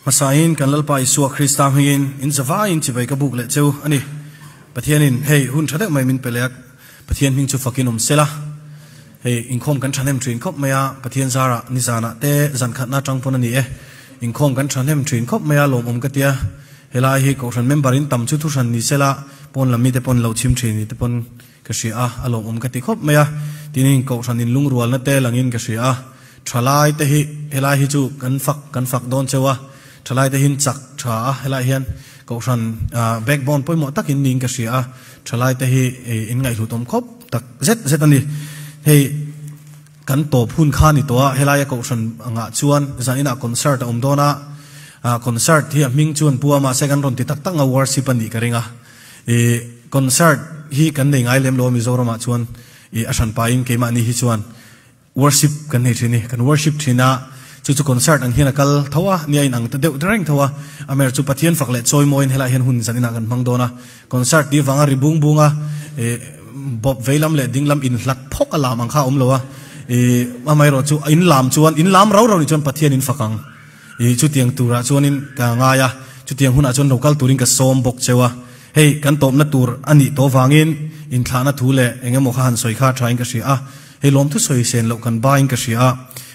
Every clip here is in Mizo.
Hmasain kan Lalpa Isua Krista hmingin in zavaiin chibai ka buk leh cheu a ni. Pathianin hei hun tha deuh mai min pe leh a, Pathian hming chu fakin awm sela. Hei inkhawm kan thahnem thin khawp mai a, Pathian zarah nizanah te zan khatna atang pawn a ni e. Inkhawm kan thahnem thin khawp mai a, lawmawm ka tia. Helai hi Kohhran member in tam chu thuhran ni sela, pawn lam mite pawn lo chhim thin ni te pawn ka hria a, a lawmawm ka ti khawp mai a. Tin, Kohhran inlungrualna te langin ka hria a, thalai te hi helai hi chu kan fak kan fak dawn cheu a, thalai te hin chak tha a, helai hian Kohhran backbone pawimawh takin niin ka hria a, thalai te hi inngaihhlutawm khawp tak zet zet a ni. Hei kan tawp hun kha ni tawh a, helaia Kohhran angah chuan zaninah concert a awm dawn a, concert hi a hming chuan pu a mahse kan rawn ti tak tak ang a worship a nih ka ring a. I concert hi kan nei ngai lem lo a Mizoramah chuan i a hran pahin keimahni hi chuan worship kan nei thin i kan worship thin a chu chu concert ang hian a kal tho a nia in ang ta deuh reng tho a amer chu Pathian fak leh chawi mawiin helaiah hian hun zan inah kan hmang dawn a concert tih vanga ri bung bung a i bawp vei lam leh ding lam in hlat phawk a lam ang kha a awm lo a i amaherawh chu in lam chuan in lam rau rau nih chuan Pathian in fak ang. I chutiang turah chuanin ka ngai a, chutiang hunah chuan lo kal turin ka sawm bawk cheu a. Hei, kan tawpna tur a nih tawh vangin inthlahna thu leh eng emaw kha han sawi kha thain ka hria a, hei lawmthu sawi sen loh kan bain ka hria a.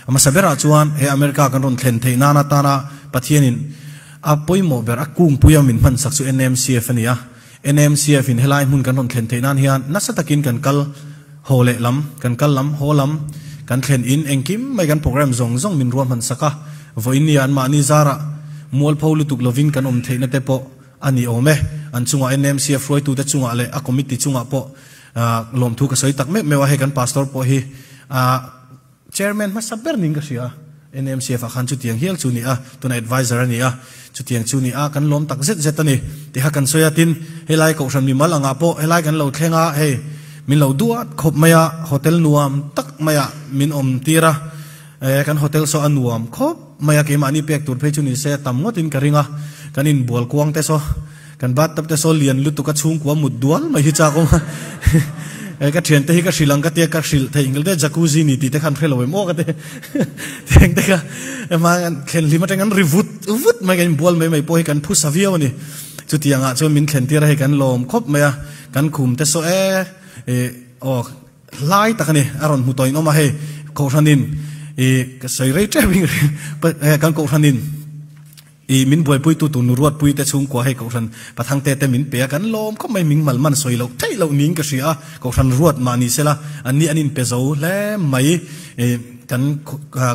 A hmasa berah chuan he America kan rawn thlen theih nan atana Pathianin a pawimawh ber a kungpuia min hmansak chu NMCF a ni a. NMCF in helai hmun kan rawn thlen theih nan hian nasa takin kan kal haw leh lam, kan kal lam, haw lam kan thlen in engkim mai kan program zawng zawng min ruahman sak a, vawiin nia an mahni zarah mualpho lutuk lovin kan awm theihna te pawh a ni awm e. An chungah NMCF hruaitute chungah leh a committee chungah pawh lawmthu ka sawi tak meuh meuh a, hei kan pastor pawh hi Chairman hmasa ber niin ka hria a, NMCF ah khan chutiang hial chu ni a, tuna adviser a ni a, chutiang chu ni a, kan lawm tak zet zet a ni tiha kan sawi a, tin helai kohhran mimal angah pawh helai kan lo thleng a, hei min lo duat khawp mai a, hotel nuam tak maiah min awm tir a, eh kan hotel saw a nuam khawp mai a, keimahni pek tur phei chu ni se tam ngawtin ka ring a, kan inbual kuang te saw. Kan bathtub te saw lian lutuk a chhungkua mut dual mai hi chak awm a. E ka thiante hi ka hrilh ang ka tia ka hrilh theih nghil te jacuzzi ni tih te khan hre lo em aw ka ti. Tiang te kha ema thlen hlim atang an ri vut vut mai kan inbual mai mai pawh hi kan phu sa viau a ni. Chutiang ah chuan min thlen tir a hei kan lawm khawp mai a, kan khum te saw e e aw hlai tak a ni a rawn hmu tawh in awm a hei kohhranin i ka sawi rei tep in kan kohhranin I min buaipuitu tur nu Ruatpui te chhungkua hei Kohhran Pathangte te min pe a, kan lawm khawp mai ming mal man sawi loh theih loh niin ka hria a, Kohhran Ruat mah ni sela an ni an inpe zo hle mai. I kan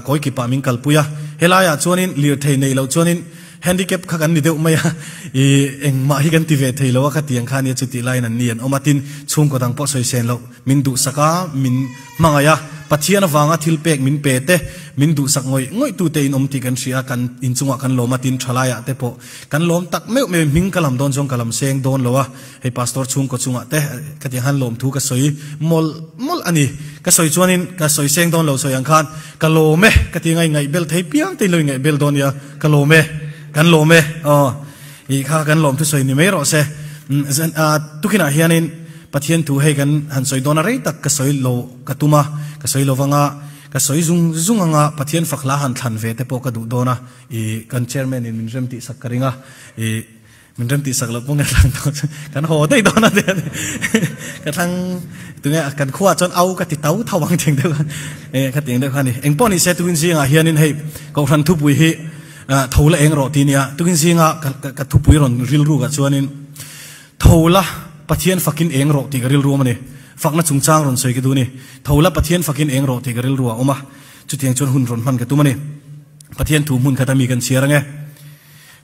kawi kipah min kalpui a, helaiah chuanin lirthei nei loh chuanin handicap kha kan ni deuh mai a, i engmah hi kan ti ve thei lo a khatiang kha nia chutih laiin an ni an awm a, tin chhungkaw dang pawh sawi sen loh min duhsak a, min hmangaih a, Pathian avanga thil pek min pe te, min duhsak ngawih ngawih tute in awm tih kan hria a, kan inchungah kan lawm a, tin thalaiah te pawh kan lawm tak meuh meuh in hming ka lam dawn chuan ka lam seng dawn lo a, hei Pastor chhungkaw chungah te ka tih ang khan lawmthu ka sawi mawlh mawlh a ni, ka sawi chuanin ka sawi seng dawn lo sawi ang khan ka lawm e ka ti anga ingaih bel thei piang te in lo ingaih bel dawn nia, ka lawm e, kan lawm e aw ih kha kan lawmthu sawi ni mai rawh se, tukinah hianin. Pathian thu hei kan han sawi dawn a rei tak ka sawi lo ka tum a, ka sawi lo vang a, ka sawi zung zung ang a, Pathian fak hla han thlan ve te pawh ka duh dawn a, i kan chairman in min rem tih sak ka ring a, i min rem tih sak loh pawh nge thlang dawn chu kan haw daih dawn a ti a ni, ka thlang tunge kan khuaah chuan au ka ti tau tho ang tih ang deuh khan e kha tih ang deuh kha a ni. Engpawh ni se tukin zingah hianin hei Kohhran thupui hi tho la eng rawh tih a nia, tukin zinga ka thupui rawn rilru ah chuanin Tho la, Pathian fakin eng rawh tih ka rilru awm a ni. Fakna chungchang rawn sawi ka duh a ni. Tho la, Pathian fakin eng rawh tih ka rilru a awm a. Chutiang chuan hun rawn hman ka tum a ni. Pathian thu hmun khat a mi kan chhiar ang e.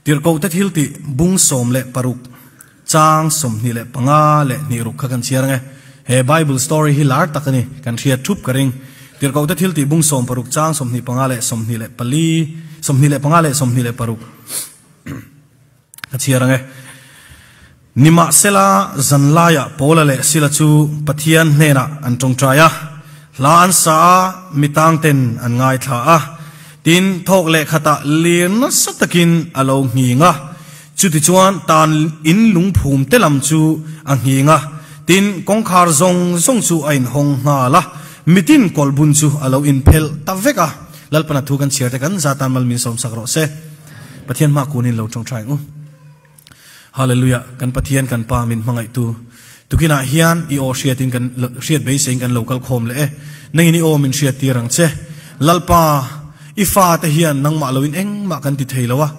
Tirhkohte thiltih bung 16, chang 25 leh hnih ruk kha kan chhiar ang e. He Bible story hi lar tak a ni, kan hriat thup ka ring. Tirhkohte thiltih bung 16 chang 25 leh 24, 25 leh 26. Ka chhiar ang e. Nimahsela, zanlaiah Paula leh Sila chu Pathian hnenah an tawngtai a, hla an sa a, mi tangten an ngaithla a. Tin, thawk leh khatah lir nasa takin a lo nghing a. Chutichuan tan in lungphum te lam chu a nghing a, tin, kawngkhar zawng zawng chu a inhawng nghal a, mitin kawlhbun chu a lo inphelh ta vek a. Lalpana thu kan chhiar te kan zatan mal min sawmsak rawh se. Pathian hma kunin lo tawngtai ang u. Hallelujah kan Pathian kan Pa min hmangaihtu tukinah hian i aw hriatin kan hriat beiseiin kan lo kal khawm leh e. Nangin i aw min hriat tir ang che. Lalpa i fate hian nangmah loin engmah kan ti thei lo a.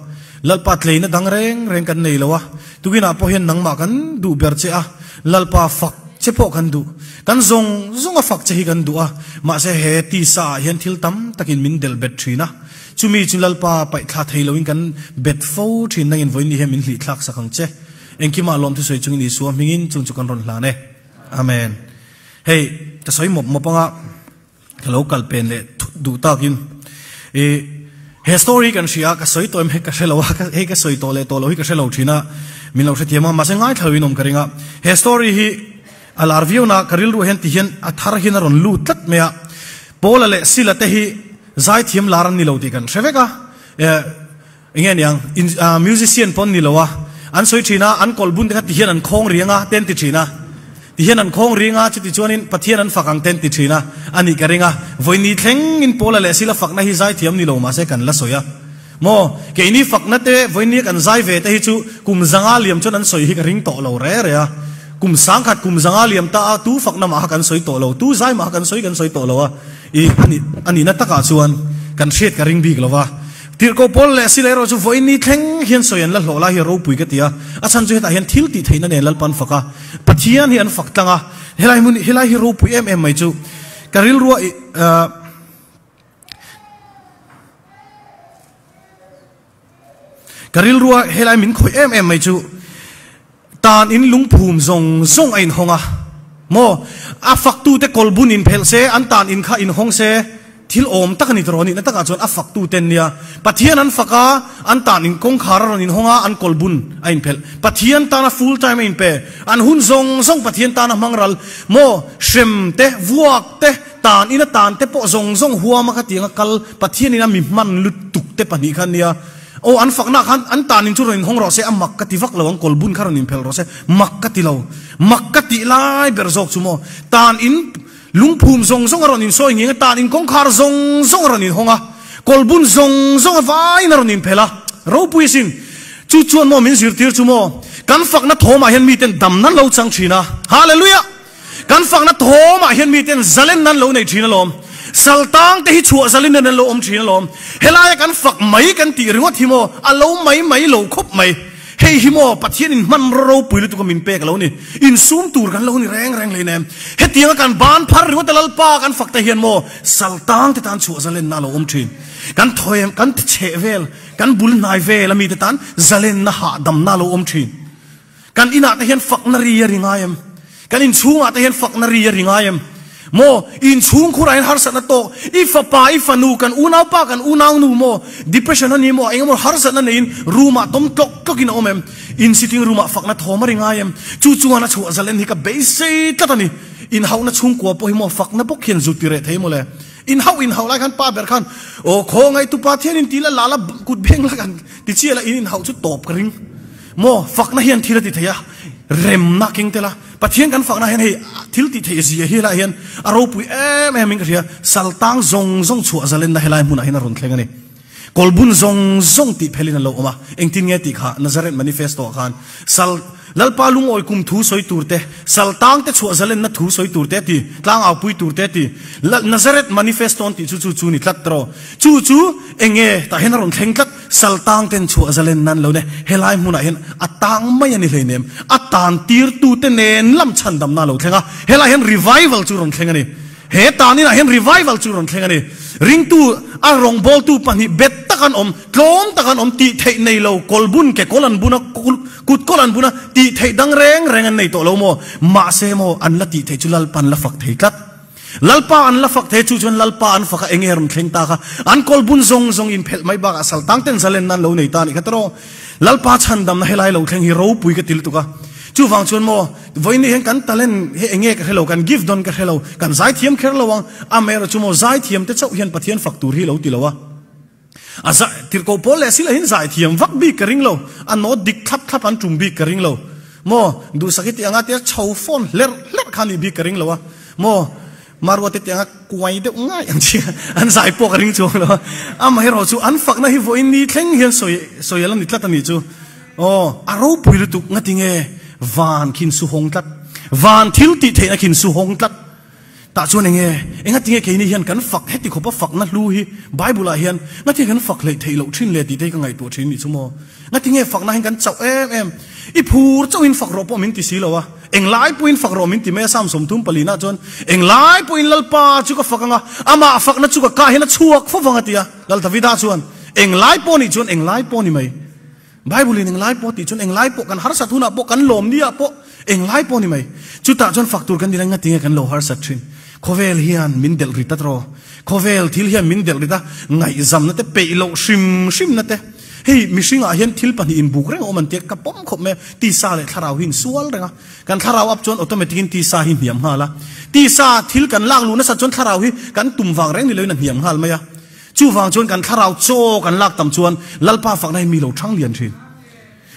Lalpa tleina dang reng reng kan nei lo a. Tukinah pawh hian nangmah kan duh ber che a. Lalpa fak che pawh kan duh. Kan zawng zawng a fak che hi kan duh a. Mahse he tisa ah hian thil tam takin min delh bet thin a. Chumi chu Lalpa paihthla thei loin kan bet fo thin nangin vawiin ni hian min hlih thlak sak ang che. Engkimah lawm thusawi chungin Isua hmingin chung chu kan rawn hlan e. Amen. Hei, ka sawi mawp mawp anga ka lo kal pen leh thut duh takin i he story kan hria ka sawi tawh em hei ka hre lo a, hei ka sawi tawh leh tawh lo hi ka hre lo thin a, min lo hrethiam a, mahse ngaithla loin awm ka ring a. He story hi a lar viau na ka rilruah hian ti hian a thar hian a rawn lut tlat mai a. Paula leh Sila te hi Zaithiam lar an ni lo tih kan hre vek a, eng nge niang, musician pawh an ni lo a, an sawi thin a, an kawlh bun te kha ti hian an khawng riang a te an ti thin a, ti hian an khawng riang a, chuti chuanin Pathian an fak ang te an ti thin a, a nih ka ring a, vawiin thlengin Paula leh Sila fakna hi zaithiam ni lo mahse kan la sawi a, maw, keini fakna te vawiin kan zai ve te hi chu kum zanga liam chuan an sawi hi ka ring tawh lo re re a, kum sangkhat kum zanga liam ta a tu fakna mah kha kan sawi tawh lo, tu zai mah kha kan sawi kan sawi tawh lo a. I a nihna takah chuan kan hriat ka ring bik lo va. Tirhkoh Paul leh Sila erawh chu vawiin ni thleng hian sawi an la hlawh lai hi ropui ka ti a. A chhan chu hetah hian thil tih theihna nen Lalpa an fak a, Pathian hi an fak tlang a. Helai hmun helai hi ropui em em mai chu ka rilrua i Ka rilrua helai min khawih em em mai chu tan in lungphum zawng zawng a inhawng a maw? A faktute kawlbun inphelh se, an tan in kha inhawng se, thil awm tak a ni tawh ni na takah chuan a faktuten nia Pathian an fak a, an tan in kawngkhar a rawn inhawng a, an kawlbun a inphelh. Pathian tana full time a inpe, an hun zawng zawng Pathian tana hmang ral maw? Hrem te, vuak te, Tan ina tan te pawh zawng zawng huam a khatiang a kal Pathian in a mi hman lutuk te pahnih kha nia. Aw an fakna ah khan an tan in chu rawn inhawng rawh se a mak ka ti vak lo ang kawlbun kha rawn inphelh rawh se mak ka ti lo. Mak ka tih lai ber zawk chu maw tan in lungphum zawng zawng a rawn insawi nghing a tan in kawngkhar zawng zawng a rawn inhawng a kawlbun zawng zawng a vaiin a rawn inphelh a ropui asin. Chu chuan maw min zirtir chu maw kan fakna thawmah hian miten damna lo chang thin a. Hallelujah! Kan fakna thawmah hian miten zalen nan lo nei thin alawm. Saltang te hi chhuah zalin an lo awm thin alawm. Helaia kan fak mai kan tih ringawt hi maw a lo mai mai lo khawp mai. Hei hi maw Pathianin hmanraw ropui lutuk a min pek a lo ni. Insum tur kan lo ni reng reng hleinem. Hetianga kan ban phar ringawt a Lalpa kan fak te hian maw saltang te tan chhuah zalenna a lo awm thin. Kan thawem kan chheh vel kan bul hnai vel a mite tan zalenna hahdamna a lo awm thin. Kan inah te hian fakna ri a ri ngai em? Kan inchhungah te hian fakna ri a ri ngai em? Maw, i inchhung khurah hian harsatna tawk, i fapa, i fanu, kan unaupa, kan unaunu maw, depression a ni maw, engemaw harsatna neiin room-ah tawm tlawk tlawkin a awm em? In sitting room-ah fakna thawm a ri ngai em? Chu chuan a chhuah zalen hi ka beisei tlat a ni. Inhauhna chhungkua pawh hi maw fakna bawk hian zut ti reh thei maw le? Inhauh inhauh lai khan pa ber khan, Aw khawngaih tupa thian in ti la la la kut beng la kan ti chiah la, in inhauh chu tawp ka ring. Maw, fakna hian thil a ti thei a, remna keng tel a, Pathian kan fakna hian hei thil tih theih zia hi helaiah hian a ropui em em in ka hria, saltang zawng zawng chhuah zalenna helai hmunah hian a rawn thleng a ni. Kawlbun zawng zawng tih phelin an lo awm a, engtin nge tih kha Nazareth Manifesto ah khan sal Lalpa lungawi kum thu sawi tur te, saltang te chhuah zalenna thu sawi tur te a ti, tlangaupui tur te a ti. Nazareth Manifesto an tih chu chu chu ni tlat tawh. Chu chu eng nge tah hian a rawn thleng tlat. Saltang ten chhuah zalen nan lo ne, helai hmunah hian a tang mai a ni hleinem, a tan tirtute nen lam chhandamna a lo thleng a, helai hian revival chu rawn thleng a ni. He tan inah hian revival chu rawn thleng a ni. Ringtu a rawngbawltu pahnih bet tak an awm, tlawm tak an awm, tih theih nei lo, kawlbun ke kawl an bun a, kut kawl an bun a, tih theih dang reng reng an nei tawh lo maw? Mahse maw an la tih theih chu Lalpan la fak thei tlat. Lalpa an la fak thei chu chuan Lalpa an fak a enge rawn thleng ta kha an kawlbun zawng zawng in phelh mai bakah saltang ten zalen nan lo nei ta anih kha tawh Lalpa chhandamna helai lo thleng hi ropui ka ti lutuk a chuvang chuan maw vawiin hian kan talent hi enge ka hrelo kan gift dawn ka hrelo kan zaithiam kher lo ang amaherawh chu maw zaithiam te chauh hian Pathian fak tur hi lo ti lo a. A zai tirhkoh pawl leh sila hin zai thiam vak bik ka ring lo, a note dik thlap thlap an tum bik ka ring lo. Maw, duhsak hi tih anga tia chho phone hlerh hlerh kha nih bik ka ring lo a. Maw, Maruate tianga kuai deuh ngai ang chi an zai pawh ka ring chuang lo a. Amaherawh chu an fakna hi vawiin ni thleng hian sawi sawi ala ni tlat a nih chu. Aw, a ropui lutuk ngati nge van khin su hawng tlat. Van thil tih theihna khin su hawng tlat. Tah chuan enge, engati nge keini hian kan fak heti khawpa fakna hlu hi Bible ah hian ngati nge kan fak hleih theih loh thin le tih te hi ka ngaihtuah thin nih chu maw. Ngati nge fakna hian kan chauh em em. I phur chauhin fak rawh pawh min ti si lo a, englai pawhin fak rawh min ti mai a Psalm 34 nah chuan englai pawhin Lalpa chu ka fak anga, amah fakna chu ka kah hian a chhuak fo vang a ti a. Lal Davida chuan englai pawh nih chuan englai pawh ni mai. Bible in englai pawh tih chuan englai pawh kan harsat hunah pawh kan lawm ni ah pawh englai pawh ni mai. Chutah chuan fak tur kan ni la ngatinge kan lo harsat thin. Khawvel hian min delh rit a tawh. Khawvel thil hian min delh rit a, ngaihzamna te peih loh hrim hrimna te. Hei mihringah hian thil pahnih inbuk reng a awm an tia ka pawm khawp mai a, tisa leh thlarau hi insual reng a. Kan thlarau up chuan automatic in tisa hi hniam nghal a. Tisa thil kan lak luh nasat chuan thlarau hi kan tum vang reng ni loin a hniam nghal mai a. Chuvang chuan kan thlarau chaw kan lak tam chuan Lalpa fakna hi mi lo thang lian thin.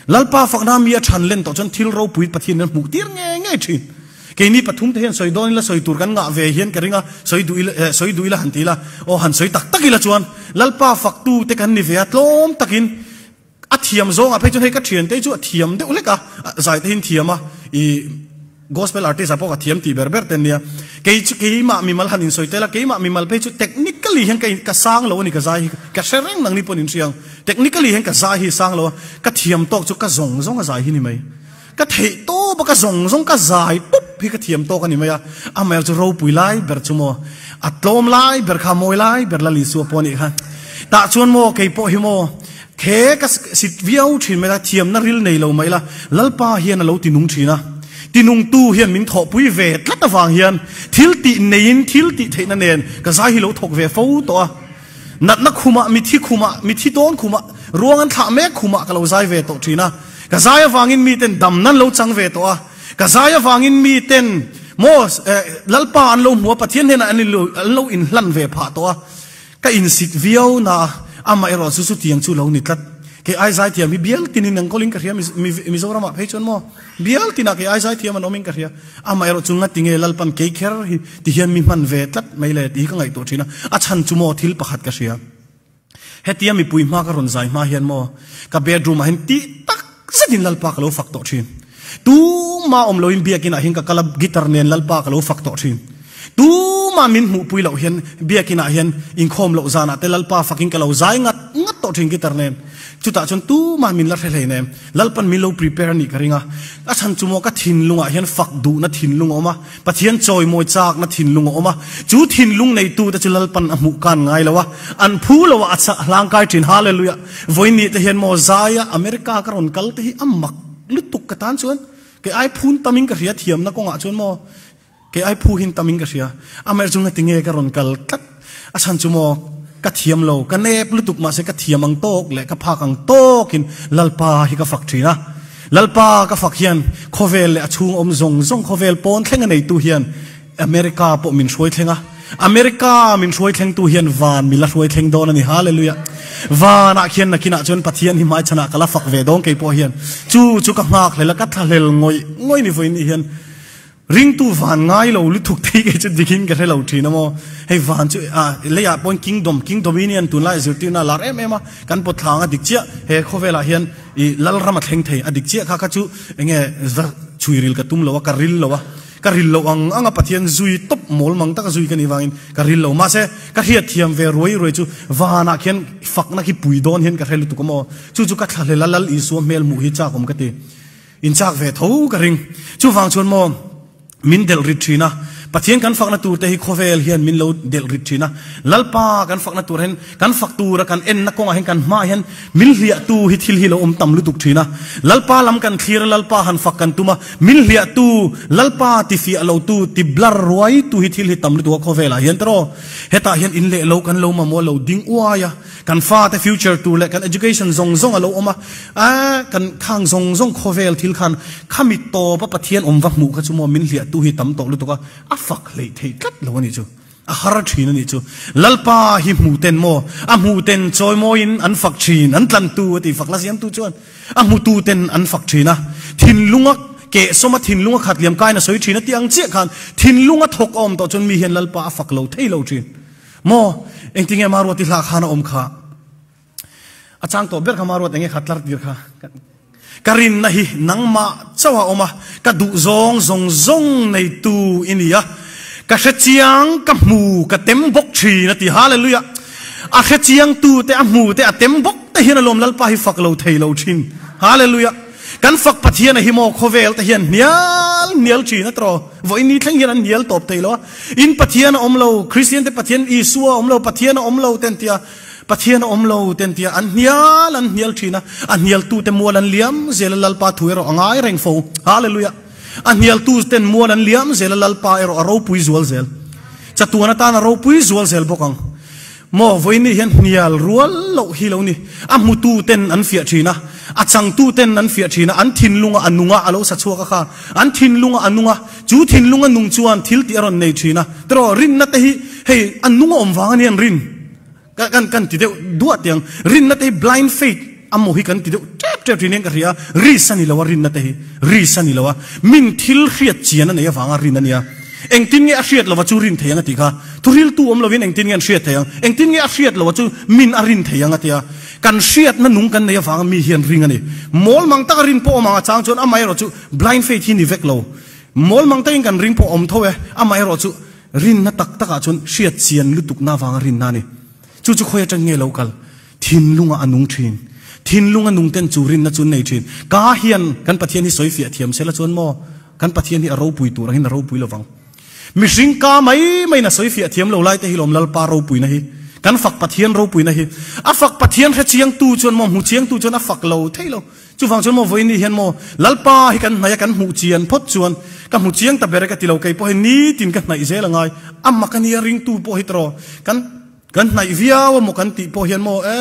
Lalpa fakna mi a than len tawh chuan thil ropui Pathian in a hmuh tir nge nge thin. Keini pathum te hian sawi dawn ila sawi tur kan ngah ve hian ka ring a, sawi duh ila eh sawi duh ila han ti ila aw han sawi tak tak ila chuan Lalpa faktu te kan ni ve a tlawm takin A thiam zawngah phei chuan hei ka thiante chu a thiam deuh hlek a, zai te hi an thiam a, ih gospel artist ah pawh ka thiam tih ber ber te an nia. Kei chu keimah mimal han insawi tel a, keimah mimal phei chu technically hian ka ka sang lo a ni ka zai hi, ka hre reng nang ni pawh an inhria ang. Technically hian ka zai hi sang lo a, ka thiam tawk chu ka zawng zawng a zai hi ni mai. Ka theih tawp a ka zawng zawng ka zai pup hi ka thiam tawk a ni mai a, amaherawh chu ropui lai ber chu maw a tlawm lai ber kha mawi lai ber la Lisua pawh a nih kha. Tah chuan maw kei pawh hi maw khe ka sit viau thin mai la thiamna ril nei lo mai la Lalpa hian a lo tinung thin a, tinungtu hian min thawhpui ve tlat avang hian thil tih neiin thil tih theihna nen ka zai hi lo thawk ve fo tawh a. Natna khumah, mithi khumah, mithi dawn khumah, ruang an thlah mek khumah ka lo zai ve tawh thin a. Ka zai avangin miten damna an lo chang ve tawh a. Ka zai avangin miten maw Lalpa an lo hmu a, Pathian hnenah an lo inhlan ve phah tawh a. Ka insit viau na a, amaherawh chu chutiang chu lo ni tlat. Kei ai zaithiam hi bial tinin an kawlin ka hria Mizoramah phei chuan maw bial tinah kei ai zaithiam an awmin ka hria. Amaherawh chu ngati nge Lalpan kei kher hi ti hian mi hman ve tlat mai le tih hi ka ngaihtuah thin a, a chhan chu maw thil pakhat ka hria. Hetia mipui hma ka rawn zai hma hian maw ka bedroom ah hian tih tak zetin Lalpa ka lo fak tawh thin. Tuma awm loin biakin ah hian ka kal a guitar nen Lalpa ka lo fak tawh thin. Tuma min hmuhpui loh hian biakin ah hian inkhawm loh zanah te Lalpa fakin ka lo zai ngat ngat tawh thin guitar nen. Chutah chuan tuma min la hre hlei nem. Lalpan min lo prepare a nih ka ring a. A chhan chu maw ka thinlungah hian fak duhna thinlung a awm a, Pathian chawimawi chakna thinlung a awm a. Chu thinlung neitute chu Lalpan a hmuh kan ngai lo a, an phu lo a, a chah hlangkai thin. Hallelujah! Vawiin te hian maw zaia America ka rawn kal te hi a mak lutuk ka tan chuan kei ai phun tamin ka hria thiamna kawngah chuan maw Kei ai phu hin tam in ka hria. Amaherawh chu ngati nge ka rawn kal tlat. A chhan chu maw ka thiam lo, ka nep lutuk mahse ka thiam ang tawk leh ka phak ang tawk in Lalpa hi ka fak thin a. Lalpa ka fak hian khawvel leh a chhung awm zawng zawng khawvel pawn thleng a neitu hian America pawh min hruai thleng a. America min hruai thlengtu hian van min la hruai thleng dawn a ni. Hallelujah. Vanah khian nakinah chuan Pathian hi hmaichhanah ka la fak ve dawn kei pawh hian. Chu chu ka nghak hlel a, ka thlahlel ngawih ngawih ni vawiin nih hian. Ringtu van ngai lo lutuk te hi kei chu dikin ka hre lo thin a maw. Hei van chu ah leiah pawhin kingdom, king dominion tunlai zirtirna a lar em em a, kan pawtthlang a dik chiah he khawvelah hian ih lalram a thleng thei a dik chiah kha kha chu enge va chhui ril ka tum lo a, ka ril lo a, ka ril loh ang ang a Pathian zui tawp mawl mang taka zui ka nih vangin ka ril lo. Mahse ka hriatthiam ve ruai ruai chu vanah khian fakna khi pui dawn hian ka hre lutuk a maw. Chu chu ka thlahlel a Lal Isua hmel hmuh hi chak awm ka ti. In chak ve tho ka ring. Chuvang chuan maw min delh rit thin a, Pathian kan fakna tur te hi khawvel hian min lo delh rit thin a, Lalpa kan fakna tur hian kan fak tura kan enna kawngah hian kan hmaah hian min hliahtu hi thil hi lo awm tam lutuk thin a. Lalpa lam kan thlir a, Lalpa han fak kan tum a, min hliahtu, Lalpa ti fiah lotu, ti blur ruaitu hi thil hi tam lutuk a khawvelah hian tiraw. Hetah hian in leh lo kan lo mamawh lo ding uai a. Kan fate future tur leh kan education zawng zawng a lo awm a, a kan khang zawng zawng khawvel thil khan khami tawp a Pathian awm va hmuh kha chu maw min hliahtu hi tam tawh lutuk a, a fak hleih theih tlat lo a nih chu, a har thin a nih chu. Lalpa hi hmuh ten maw, a hmuh ten chawimawiin an fak thin, an tlantu a ti, fak la siamtu chuan a hmutu ten an fak thin a, thinlunga. Keh sawma thinlung a khat liam kain a sawi thin a tih ang chiah khan thinlung a thawk a awm tawh chuan mi hian Lalpa a fak lo thei lo thin. Maw? Engtinge Maruati hla khan a awm kha? A chang tawh ber kha Maruat enge kha tlar tir kha? Ka rinna hi nangmah chauh a awm a, ka duh zawng zawng zawng neitu i ni a, ka hre chiang, ka hmu, ka tem bawk thin a ti. Hallelujah! A hre chiangtu te, a hmu te, a tem bawk te hian alawm Lalpa hi fak lo thei lo thin. Hallelujah! Kan fak Pathian a hi maw khawvel te hian hnial hnial thin a tiraw? Vawiin ni thleng hian an hnial tawp thei lo a. In Pathian a awm lo, Kristian te Pathian Isua a awm lo, Pathian a awm lo te an ti a. Pathian a awm lo te an ti a. An hnial an hnial thin a. A hnialtu te mual an liam zel a Lalpa thu erawh a ngai reng fo. Hallelujah! A hnialtu ten mual an liam zel a Lalpa erawh a ropui zual zel. Chatuan atan a ropui zual zel bawk ang. Maw, vawiin hian hnial rual loh hi lo ni. A hmutu ten an fiah thin a, a changtu ten an fiah thin a, an thinlunga a nunga a lo sa chhuak a kha. An thinlunga a nunga, chu thinlunga nung chuan thil tih a rawn nei thin a. Tiraw, rinna te hi hei a nung a awm vang a ni an rin. Kan kan kan ti deuh duah tiang. Rinna te hi blind faith a maw hi kan ti deuh tep tep thin hian ka hria a, risk a ni lo a rinna te hi, risk a ni lo a. Min thil hriat chian a nei avanga rin a nia. Engtin nge a hriat lova chu rin thei ang a tih kha. Thuriltu awm lovin engtin nge an hriat thei ang? Engtin nge a hriat lova chu min a rin thei ang a tia. Kan hriatna nung kan nei avanga mi hian ring a ni. Mawl mang taka rin pawh awm ang a chang chuan amaherawh chu blind faith hi ni vek lo. Mawl mang takin kan ring pawh awm tho e, amaherawh chu rinna tak takah chuan hriat chian lutukna avanga rinna a ni. Chu chu khawi atang nge lo kal? Thinlunga a nung thin. Thinlunga nung ten chu rinna chu an nei thin. Ka hian kan Pathian hi sawi fiah thiam sela chuan maw kan Pathian hi a ropui tur angin a ropui lovang. Mihring ka mai maiin a sawi fiah thiam lo lai te hi lawm Lalpa ropuina hi. Kan fak Pathian ropuina hi. A fak Pathian hre chiangtu chuan maw hmu chiangtu chuan a fak lo thei lo. Chuvang chuan maw vawiin hian maw Lalpa hi kan hnaih a kan hmuh chian phawt chuan ka hmu chiang ta ber e ka ti lo kei pawh hi nitin ka hnaih zel a ngai. A mak a nia ringtu pawh hi tawh kan Kan hnaih viau a maw kan tih pawh hian maw e,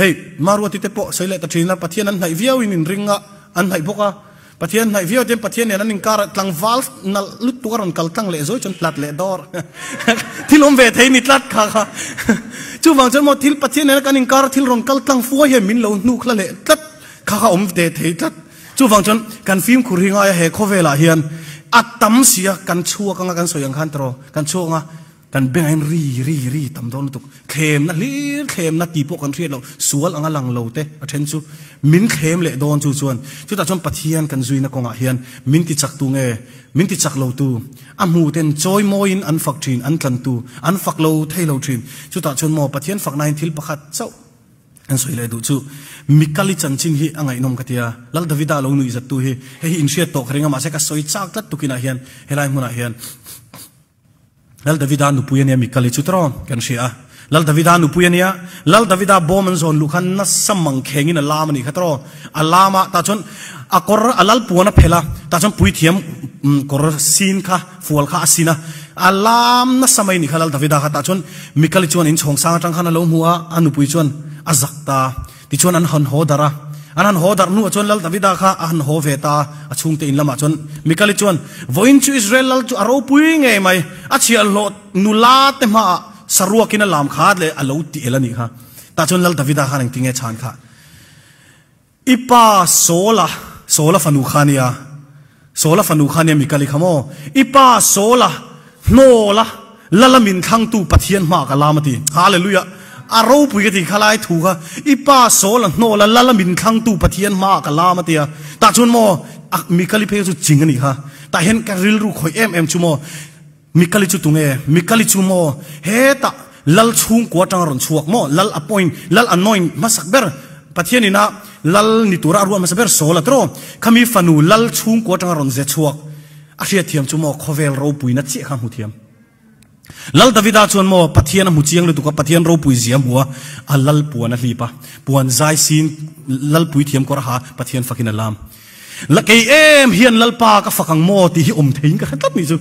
hei Maruati te pawh sawi leh ta thin a, Pathian an hnaih viau in inring a, an hnaih bawk a, Pathian hnaih viau te Pathian nen an inkar ah tlangval nalh lutuk a rawn kal tlang leh zawi chuan tlat leh dawr thil awm ve thei ni tlat kha kha chuvang chuan maw thil Pathian nen a kan inkar thil rawn kal tlang fuai hian min lo hnuk hla leh tlat kha kha awm ve thei tlat chuvang chuan kan fimkhur hi ngai a he khawvel ah hian a tam sia kan chhuak anga kan sawi ang khan tawh kan chhuak anga Kan bengah hian ri ri ri tam dawn lutuk. Thlemna hlir thlemna tih pawh kan hriat loh, sual anga lang lo te a then chu min thlem leh dawn chu chuan chutah chuan Pathian kan zuina kawngah hian min ti chak tu nge, min ti chak lo tu, a hmu ten chawi mawiin an fak thin, an tlan tu, an fak lo thei lo thin. Chutah chuan maw Pathian fakna hian thil pakhat chauh an sawi leh duh chu Mikali chanchin hi a ngaihnawm ka tia, Lal Davida lo nuih zat tu hi hei hi inhriat tawh ka ring a mahse ka sawi chak tlat tukinah hian helai hmunah hian Lal Davida nupui a nia Mikali chu tawng kan hria a. Lal Davida nupui a nia, Lal Davida bawm an zawn luh khan nasa mangkheng in a lam a nih kha tawng. A lam a, tah chuan a kawr a lal puan a phelh a, tah chuan puithiam kawr sin kha, fual kha a sin a, a lam nasa mai a nih kha Lal Davida kha. Tah chuan Mikali chuan inchhawng sang atang khan a lo hmu a, a nupui chuan a zak ta. Tichuan an han haw darh a, an han haw darh hnuah chuan Lal Davida kha a han haw ve ta a, a chhungte in lamah chuan Mikali chuan, Vawiin chu Israel lal chu a ropui ngei mai, a chhiahhlawh nula te hmaah saruakin a lam kha leh a lo ti el a nih kha. Tah chuan Lal Davida khan engtin nge chhan kha? I pa Saula, Saula fanu kha a nia, Saula fanu kha nia Mikali kha maw? I pa Saula hnawla lala min thlangtu Pathian hmaah ka lam a ti. Hallelujah! A ropui ka ti kha lai thu kha. I pa Saula hnawla lala min thlangtu Pathian hmaah ka lam a ti a. Tah chuan maw a Mikali phei chu ching a nih kha. Tah hian ka rilru khawih em em chu maw Mikali chu tunge? Mikali chu maw hetah lal chhungkua atanga rawn chhuak maw? Lal appoint, lal anoint hmasak ber Pathian ina lal ni tura a ruah hmasa ber Saul a tawh. Khami fanu lal chhungkua atanga rawn ze chhuak a hriatthiam chu maw khawvel ropuina chiah kha hmu thiam. Lal Davida chuan maw Pathian a hmu chiang lutuk a, Pathian ropui zia hmu a, a lal puan a hlip a, puan zai sin lal puithiam kawr a ha Pathian fakin a lam. La kei em hian Lalpa ka fak ang maw tih hi awm theiin ka hre tlat nih chu.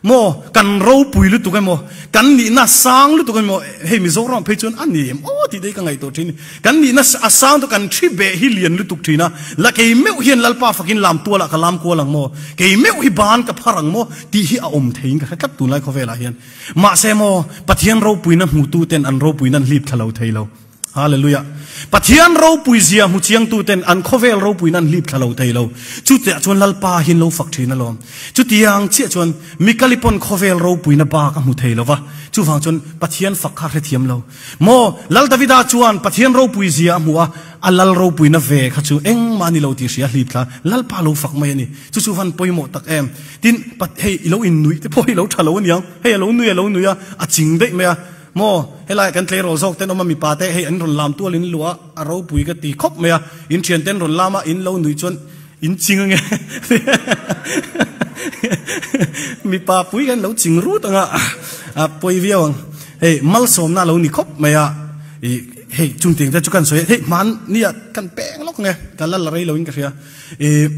Maw kan ropui lutuk emaw, kan nihna sang lutuk emaw, hei Mizoram phei chuan a ni em aw tih te hi ka ngaihtuah thin. Kan nihna a sang chu kan thi beh hi lian lutuk thin a, la kei meuh hian Lalpa fakin lam tualah ka lam kual ang maw, kei meuh hi ban ka phar ang maw tih hi a awm theiin ka hre tlat tunlai khawvelah hian. Mahse maw Pathian ropuina hmutu ten an ropuina an hlip thla lo thei lo. Hallelujah. Pathian ropui zia hmu chiangtu ten an khawvel ropuina an hlip thla lo thei lo. Chutiah chuan Lalpa hi an lo fak thin alawm. Chutiang chiah chuan Mikali pawn khawvel ropuina bak a hmu thei lo va, chuvang chuan Pathian fak kha a hrethiam lo. Maw, Lal Davida chuan Pathian ropui zia a hmu a, a lal ropuina ve kha chu engmah a ni lo tih hria hlip thla Lalpa lo fak mai a ni. Chu chu van pawimawh tak em. Tin, hei i lo innuih te pawh hi lo tha lo aniang. Hei a lo nui a lo nui a, a ching daih mai a. Maw, helaiah kan tleirawl zawk ten awm a, mipa te hei an rawn lam tual in luah a, a ropui ka ti khawp mai a, in thian ten rawn lam a, in lo nuih chuan in ching ange mipa pui kan lo ching rut anga a pawi viau ang. Hei malsawmna a lo ni khawp mai a, ih hei chungtiang te chu kan sawi a, hei hmanni ah kan peng lawk nge ka la la rei lo in ka hria ih.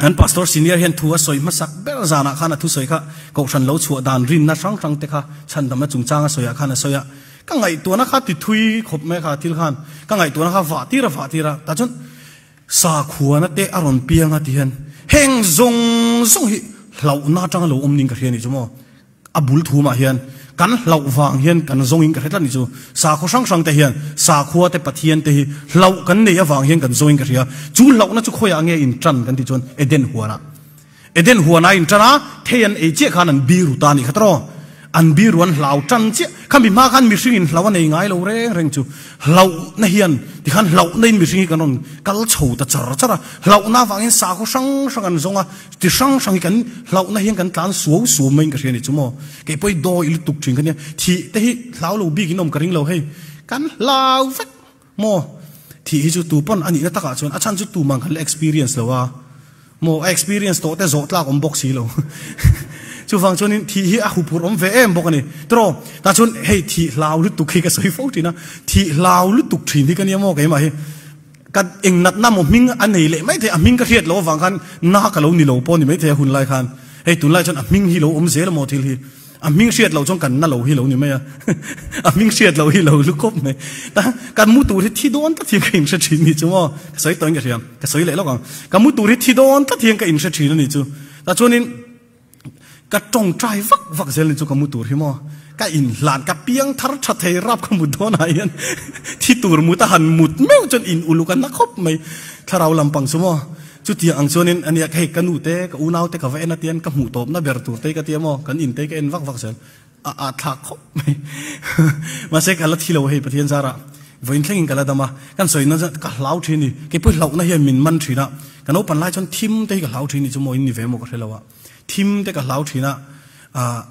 Kan Pastor Senior hian thu a sawi hmasak ber zanah khan a thusawi kha Kohhran lo chhuah dan rinna hrang hrang te kha chhandamna chungchang a sawiah khan a sawi a, ka ngaihtuahna kha ti thui khawp mai kha thil khan ka ngaihtuahna kha vah tir a vah tir a, tah chuan sakhuana te a rawn piang a ti hian heng zawng zawng hi hlauhna atanga lo awm niin ka hria a nih chu maw. A bul thumah hian kan hlauh vang hian kan zawngin ka hre tlat ni chu. Sakhaw hrang hrang te hian sakhua te Pathian te hi hlauh kan nei avang hian kan zawngin ka hria. Chu hlauhna chu khawiah nge in tan kan tih chuan Eden huanah. Eden huanah in tan a, thei an ei chiah khan an biru ta a nih kha tawh. An biru an hlau tan chiah. Khami hma khan mihring in hlau a nei ngai lo reng reng chu. Hlauhna hian tikhan hlauhna in mihring hi kan rawn kal chho ta char char a. Hlauhna avangin sakhaw hrang hrang an zawng a. Ti hrang hrang hi kan hlauhna hian kan tlan suau suau maiin ka hria a ni chu maw. Kei pawh hi dawi lutuk thin ka nia. Thih te hi hlau lo bik in awm ka ring lo hei. Kan hlau vek maw. Thih hi chu tu pawn a nihna takah chuan a chhan chu tumah kan la experience lo a maw. A experience tawh te zawh tlak awm bawk si lo. Chuvang chuanin thih hi a huphurh awm ve em bawk a ni. Tiraw tah chuan hei thih hlau lutuk hi ka sawi fo thin a. Thih hlau lutuk thin hi ka nia maw keimah hi. Ka eng natna maw hming a nei leh maithei, a hming ka hriat loh avang khan na ka lo ni lo pawh ni maithei a hun lai khan. Hei tunlai chuan a hming hi lo awm zel a maw thil hi. A hming hriat loh chuan kan na lo hi lo ni mai a. A hming hriat loh hi lo lu khawp mai. Ta kan mu tur hi thi dawn tlat hian ka inhre thin ni chu maw. Ka sawi tawhin ka hria, ka sawi leh lawk ang. Ka mu tur hi thi dawn tlat hian ka inhre thin a ni chu. Ta chuanin. Ka tawngtai vak vak zel ni chu ka mu tur hi maw? Ka inhlan, ka piang thar tha thei rap ka mut dawn ah hian thi tur mut a han mut meuh chuan in uluk a na khawp mai. Thlarau lampang chu maw? Chutiang ang chuanin ania hei ka nu te, ka unau te ka va en atian ka hmuh tawpna ber tur te ka tia maw? Kan in te ka en vak vak zel. A a thlak khawp mai. Mahse ka la thi lo hei Pathian zarah vawiin thlengin ka la dam a, kan sawi na ka hlau thin ni. Keipawh hlauhna hian min man thin a, ka naupan lai chuan thim te hi ka hlau thin ni chu maw in ni ve maw ka hre lo a. Thim te ka hlau thin a, ah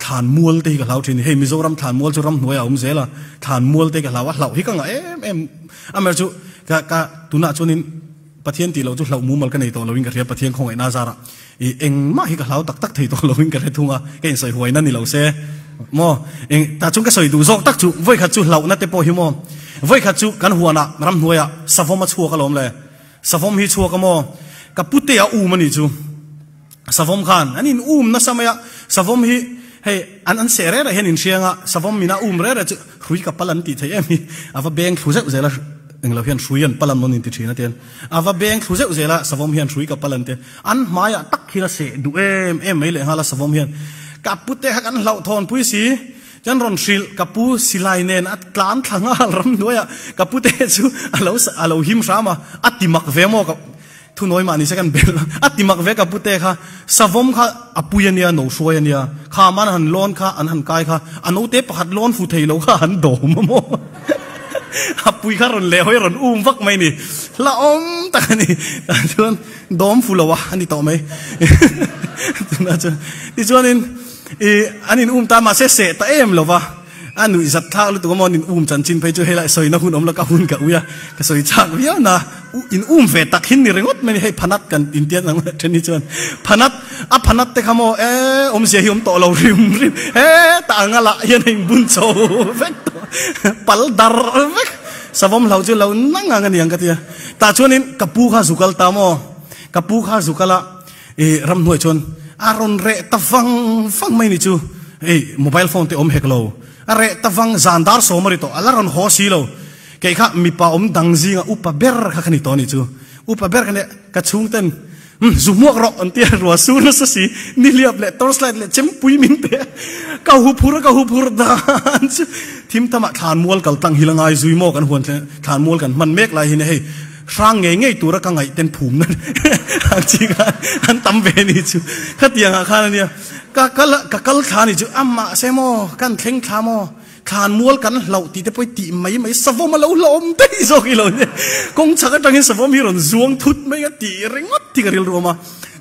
thlan mual te hi ka hlau thin ni. Hei Mizoram thlan mual chu ramhnuai ah a awm zel a, thlan mual te ka hlau a, hlauh hi ka ngah em em. Amaherawhchu ka ka tunah chuanin Pathian tih loh chu hlauh mumal ka nei tawh loin ka hria, Pathian khawngaihna zarah i engmah hi ka hlau tak tak thei tawh loin ka hre thung a, ka insawi huaina ni lo se maw eng tah chuan ka sawi duh zawk tak chu vawikhat chu hlauhna te pawh hi maw vawikhat chu kan huanah ramhnuaiah savawm a chhuak alawm le savawm hi chhuak a maw ka pute a um a nih chu savawm khan an in um nasa mai a savawm hi hei an an seh reh reh hian inhriang a savawm mina um reh reh chu hrui ka pal an tih theih em hi a va beng thlu zeuh zel a Englo hian hrui an pal an rawn inti thin a tian a va beng thlu zeuh zel a, savawm hian hrui ka pal an ti. An hmaiah tak hian a seh duh em em mai leh nghal a savawm hian. Ka pute kha kan hlauhthawn pui si, chuan rawn hrilh ka pu silai nen a tlan thla nghal ramhnuaiah ka pute chu a lo a lo him hram a, a ti mak ve maw ka Thunawi mah nise kan bel a, a ti mak ve ka pute kha, savawm kha a pui a nia, no hruai a nia, kham an han lawn kha, an han kai kha, a note pakhat lawn fu thei lo kha an dawm a maw? A pui kha rawn leh hawi rawn um vak mai ni, hlauhawm tak a ni, tah chuan dawm fu lo a a ni tawh mai. Tunah chuan tichuanin ih an in um ta mahse seh ta em lo va. A nuih zat thlak lutuk a maw nin um chanchin phei chu helai sawina hun awm lo ka hun ka ui a, ka sawi chak viau na in um ve tak hin ni ringawt mai ni hei phanat kan intiat ang then hi chuan phanat a phanat te kha maw e awmzia hi awm tawh lo rim rim he ta anga lah hian a inbun chho vek tawh pal dar vek savawm hlo chu lo nang ang a ni ang ka ti a tah chuanin ka pu kha zu kal ta maw ka pu kha zu kal a I ramhnuai chuan a rawn reh ta vang vang mai ni chu hei mobile phone te awm hek lo a reh ta vang zan dar sawm a ri tawh a la rawn haw si lo kei kha mipa awm dang zinga upa ber kha ka ni tawh a ni chu upa ber ka nia ka chhungten Umm zu hmuak rawh an tia rua sur nasa si nihliap leh torchlight leh chempui min pe a ka hu phur a ka hu phur dan chu thim tamah thlan mual kal tlang hi la ngai zui maw kan huan thlan mual kan hman mek lai hian hei hrang ngei ngei tura ka ngaih ten phum na ang chi khan an tam ve ni chu khatiang ah khan ania ka kal ka kal thla ni chu amah se maw kan thleng thla maw Thlan mual kan hlauh tih te pawh i tih mai mai savawm a lo hlauhawm daih zawk i lo nia. Kawng chhak atangin savawm hi rawn zuang thut mai a tih ringawt hi ka rilru awm a.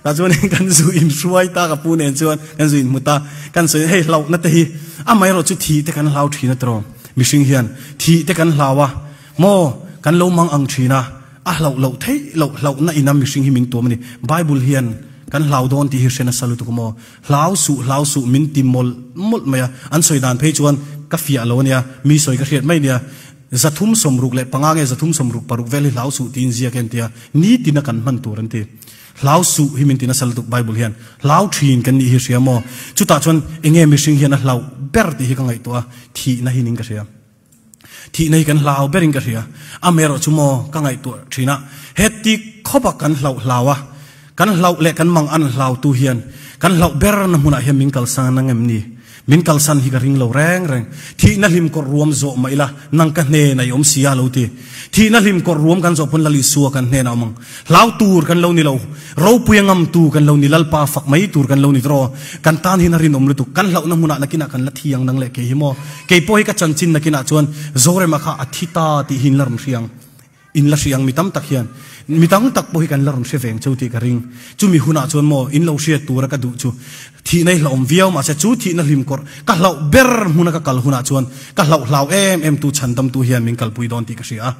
Tah chuan kan zu in hruai ta ka pu nen chuan kan zu in hmu ta. Kan sawi hei hlauhna te hi amaherawh chu thih te kan hlau thin a tiraw. Mihring hian thih te kan hlau a maw kan lo mang ang thin a. A hlauh loh theih loh hlauhna ina mihring hi min tuam a ni. Bible hian kan hlau dawn tih hi hre nasa lutuk a maw. Hlau suh, hlau suh min ti mawlh mawlh mai a, an sawi dan phei chuan ka fiah lo a nia, mi sawi ka hriat mai nia. 365 nge 366 vel hi hlau suh tiin ziak e an ti a, nitina kan hman tur an ti. Hlau suh hi min ti nasa lutuk Bible hian. Hlau thin kan nih hi hria maw? Chutah chuan enge mihring hian a hlauh ber tih hi ka ngaihtuah a, thihna hi ning ka hria. Thihna hi kan hlau berin ka hria. Amaherawh chu maw ka ngaihtuah thin a, heti khawpa kan hlauh hlau a, kan hlauh leh kan mang an hlautu hian kan hlauh berna hmunah hian min kalsan ang em ni? Min kalsan hi ka ring lo reng reng. Thihna hlim kawrh ruam zawh mah ila, nang ka hnenah i awm si a lo ti. Thihna hlim kawrh ruam kan zawh pawn Lal Isua kan hnenah awm ang. Hlau tur kan lo ni lo. Ropui a ngam tu kan lo ni, Lalpa fak mai tur kan lo ni tawh. Kan tan hian a rinawm lutuk. Kan hlauhna hmunah nakinah kan la thi ang nang leh kei hi maw. Kei pawh hi ka chanchin nakinah chuan Zorema kha a thi ta tih hi in la rawn hria ang. In la hria ang mi tam tak hian. Mi tam tak pawh hi kan la rawn hre veng cheu tih ka ring. Chumi hunah chuan maw in lo hriat tura ka duh chu thihna hi hlauhawm viau mahse chu thihna hlim kawrh ka hlauh ber hmuna ka kal hunah chuan ka hlauh hlau em em tu chhandamtu hian min kalpui dawn tih ka hria a.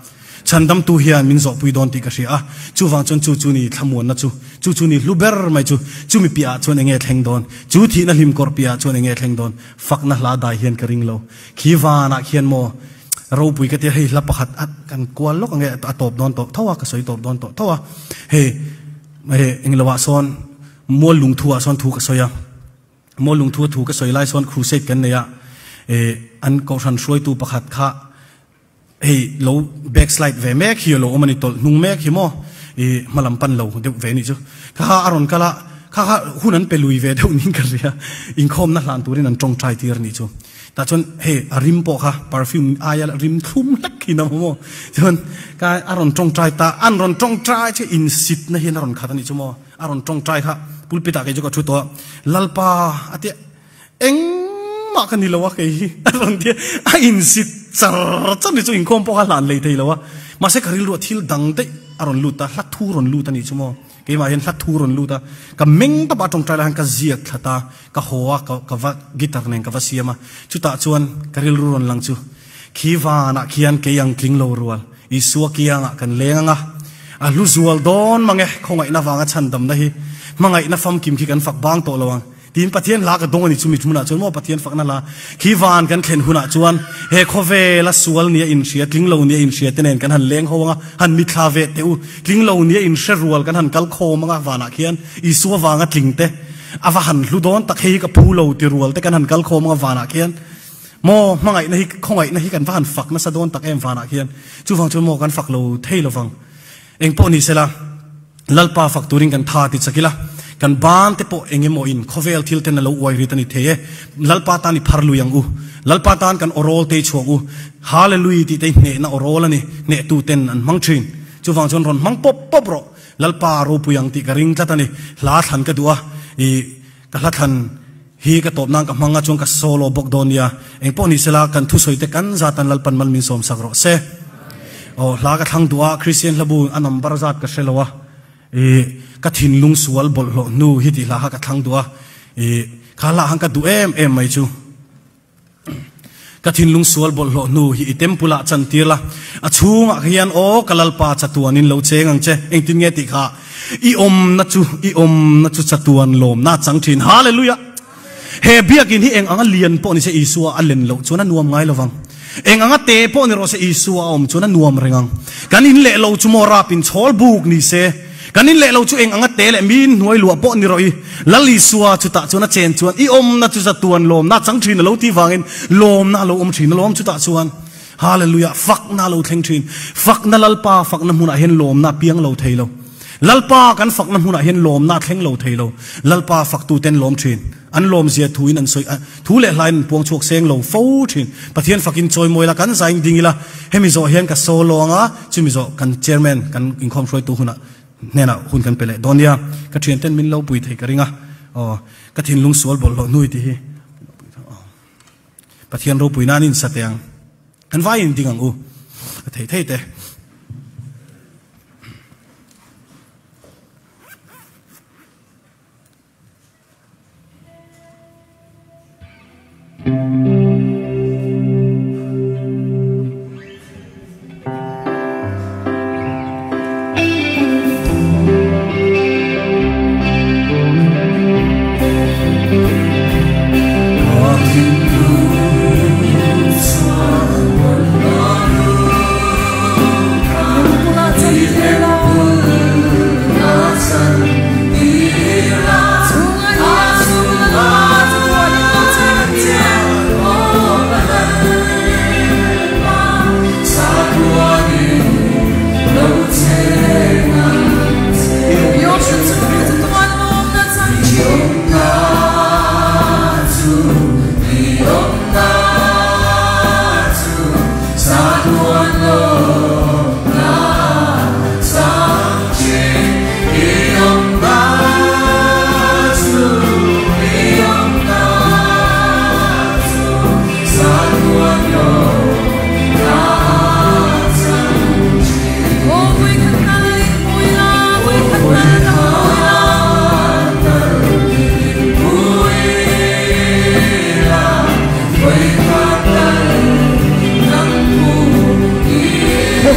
Chhandamtu hian min zawhpui dawn tih ka hria a, chuvang chuan chu chu ni thlamuanna chu, chu chu ni hlu ber mai chu, chumi piahah chuan enge thleng dawn, chu thihna hlim kawrh piahah chuan enge thleng dawn, fakna hla dai hian ka ring lo. Khi vanah khian maw ropui ka tia hei hla pakhat a kan kual lawk ange a tawp dawn tawh tho a, ka sawi tawp dawn tawh tho a, hei hei englo ah sawn mual lungthu ah sawn thu ka sawi a, mual lungthu a thu ka sawi lai sawn crusade kan nei a, eh an kohhran hruaitu pakhat kha Hei lo backslide ve mek hi a lo awm a ni, tawlh hnung mek hi maw i hmalam pan lo deuh ve nih chu. Kha kha a rawn kal a, kha kha hun an pe lui ve deuh niin ka hria, inkhawmna hlan turin an tawngtai tir nih chu. Tah chuan hei a rim pawh kha perfume aia rim thlum hlek hi na maw chuan ka a rawn tawngtai ta, an rawn tawngtai chu insitna hian a rawn khat a nih chu maw, a rawn tawngtai kha pulpit ah kei chu ka thu tawh a, Lalpa a tia. Engmah ka ni lo a kei hi a rawn ti a, a insit char char ni chu inkhawm pawh kha hlan lei thei lo a, mahse ka rilruah thil dang daih a rawn lut a, hla thu rawn lut a nih chu maw, keimah hian hla thu rawn lut a, ka meng tawp a tawngtai lai khan ka ziak thlat a, ka haw a, ka ka va guitar nen ka va siam a, chutah chuan ka rilru rawn lang chu khi vanah khian kei ang tling lo rual Isua kiangah kan leng ang a, a hlu zual dawn mang e, khawngaihna vanga chhandamna hi hmangaihna famkim khi kan fak bang tawh lo ang. Tiin Pathian hla ka dawng a ni chumi hmunah chuan maw Pathian fakna hla khi van kan thlen hunah chuan he khawvela sual nia inhria tling lo nia inhria te nen kan han leng ho anga han mithla ve teh u tling lo nia inhre rual kan han kal khawm anga vanah khian Isua vanga tling te a va han hlu dawn tak hei hi ka phu lo ti rual te kan han kal khawm anga vanah khian maw hmangaihna hi khawngaihna hi kan va han fak nasa dawn tak em vanah khian chuvang chuan maw kan fak lo thei lovang Engpawh ni sela, Lalpa fak turin kan tha ti chak ila, kan ban te pawh eng emaw in khawvel thil ten a lo uai rit a ni thei e. Lalpa tan i phar lui ang u. Lalpa tan kan awrawl te i chhuak u. Hallelui tih te hi hnehna awrawl a ni, hnehtu ten an hmang thin. Chuvang chuan rawn hmang pawp pawp rawh. Lalpa ropui ang tih ka ring tlat a ni. Hla thlan ka duh a, i ka hla thlan hi ka tawp nan ka hmang a chuan ka solo bawk dawn nia. Engpawh ni sela kan thusawi te kan zat an Lalpan mal min sawm sak rawh se. Aw hla ka thlang duh a, Christian hlabu a number zat ka hre lo a, i ka thinlung sual bawlhhlawh hnu hi tih hla kha ka thlang duh a, i kha hla han ka duh em em mai chu. Ka thinlung sual bawlhhlawh hnu hi i temple ah chantir la, a chhungah hian aw ka Lalpa chatuan in lo cheng ang che, engtin nge tih kha i awmna chu i awmna chu chatuan lawmna a chang thin. Hallelujah! He biakin hi eng anga lian pawh ni se Isua a len loh chuan a nuam ngai lovang. Eng anga te pawh ni rawh se Isua a awm chuan a nuam reng ang. Kan in leh lo chu maw rap in chhawl buk ni se, Kan in leh lo chu eng anga te leh min hnuai luah pawh ni rawh i, Lal Isua chutah chuan a chen chuan i awmna chu zatuan lawmna a chang thin a lo tih vangin lawmna a lo awm thin alawm chutah chuan Hallelujah fakna a lo thleng thin. Fakna Lalpa fakna hmunah hian lawmna a piang lo thei lo. Lalpa kan fakna hmunah hian lawmna a thleng lo thei lo. Lalpa faktuten lawm thin. An lawmzia thuin an sawi a, thu leh hlain an puang chhuak seng lo fo thin. Pathian fakin chawimawi la, kan zaing ding ila, hemi zawh hian ka solo ang a, chumi zawh kan chairman, kan inkhawm hruaitu hunah hnenah hun kan pe leh dawn nia. Ka thianten min lo pui thei ka ring a, aw, ka thinlung sual bawlhhlawh hnui tih hi Pathian ropui nan in sa teh ang. Kan vaiin ding ang u, ka thei thei te.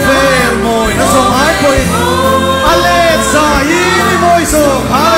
Khawvel mawi na zawng ai pawhin a let zaiin i mawi zawk.